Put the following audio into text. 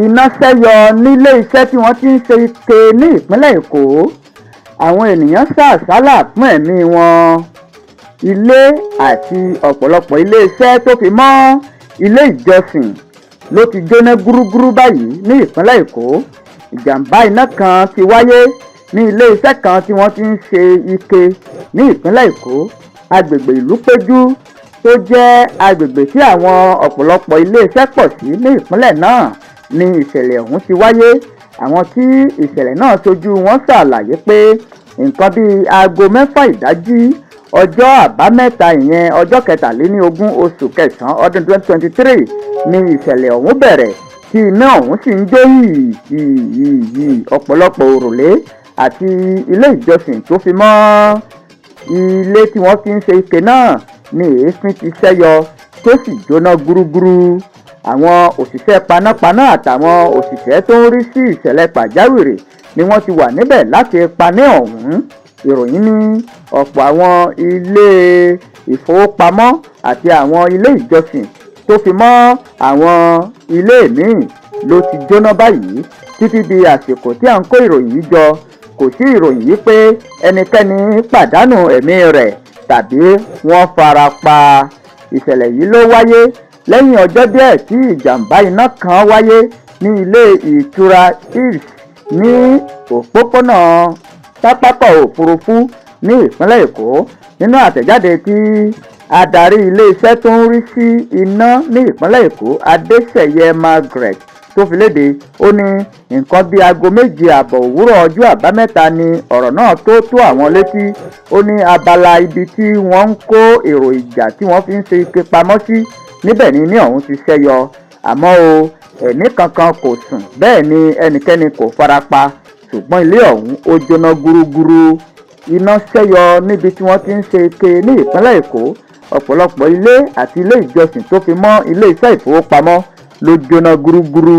Iná ṣẹ́yọ nílé iṣẹ́ tí wọ́n ti ń ṣe ike ní ìpínlẹ̀ Èkó, àwọn ènìyàn sá àsálà fún ẹ̀mí wọn. Ilé àti ọ̀pọ̀lọpọ̀ iléeṣẹ́ tó fi mọ́ ilé ìjọsìn ló ti jóná gúrúgúrú báyìí ní ìpínlẹ̀ Èkó. Ìjàmbá iná kan ti wáyé ní iléeṣẹ́ kan tí wọ́n ti ń ṣe ike ní ìpínlẹ̀ Èkó, agbègbè Ìlúpéjú, tó jẹ́ agbègbè tí àwọn ọ̀pọ̀lọpọ̀ iléeṣẹ́ pọ̀ sí ní ìpínlẹ̀ náà ní ìṣẹ̀lẹ̀ ọ̀hún ti wáyé. Àwọn tí ìṣẹ̀lẹ̀ náà ṣojú wọn ṣàlàyé pé nǹkan bíi aago 6 ìdájí ọjọ́ Àbámẹ́ta, ìyẹn ọjọ́ 23 oṣù kẹsàn-án ọdún 2023 ní ìṣẹ̀lẹ̀ ọ̀hún bẹ̀rẹ̀, tí iná ọ̀hún sì ń jó yìí yìí yìí. Ọ̀pọ̀lọpọ̀ òrùlé àti ilé ìjọsìn tó fi mọ́ ilé tí wọ́n ti ń ṣe ike náà ní èéfín ti ṣẹ́yọ tó sì jóná gúrúgúrú. Àwọn òṣìṣẹ́ panápaná àtàwọn òṣìṣẹ́ tó ń rí sí ìṣẹ̀lẹ̀ pàjáwìrì ni wọ́n ti wà níbẹ̀ láti paná ọ̀hún. Ìròyìn ní ọ̀pọ̀ àwọn ilé ìfowópamọ́ àti àwọn ilé ìjọsìn tó fi mọ́ àwọn ilé míì ló ti jóná báyìí. Títí di àsìkò tí à ń kó ìròyìn yìí jọ, kò sí ìròyìn yìí pé ẹnikẹ́ni pàdánù ẹ̀mí rẹ̀ tàbí wọ́n fara pa. Ìṣẹ̀lẹ̀ yìí ló wáyé lẹ́yìn ọjọ́ díẹ̀ tí ìjàmbá iná kan wáyé ní ilé ìtura Ibs ní òpópónà pápákọ̀ òfurufú ní ìpínlẹ̀ Èkó. Nínú àtẹ̀jáde tí adarí iléeṣẹ́ tó ń rí sí iná ní ìpínlẹ̀ Èkó, Adéṣeyẹ Margaret, tó fi léde, ó ní nǹkan bíi aago 7:30 òwúrọ̀ ọjọ́ Àbámẹ́ta ni ọ̀rọ̀ náà tó tó àwọn létí. Ó ní abala ibi tí wọ́n ń kó èrò ìjà tí wọ́n fi ń ṣe ike pamọ́ sí níbẹ̀ ni iná ọ̀hún ti ṣẹ́yọ. Àmọ́ o, ẹ̀mí kankan kò sùn, bẹ́ẹ̀ ni ẹnikẹ́ni kò fara pa, ṣùgbọ́n ilé ọ̀hún ó jóná gúrúgúrú. Iná ṣẹ́yọ níbi tí wọ́n ti ń ṣe ike ní ìpínlẹ̀ Èkó. Ọ̀pọ̀lọpọ̀ ilé àti ilé ìjọsìn tó fi mọ́ ilé iṣẹ́ ìfowópamọ́ ló jóná gúrúgúrú.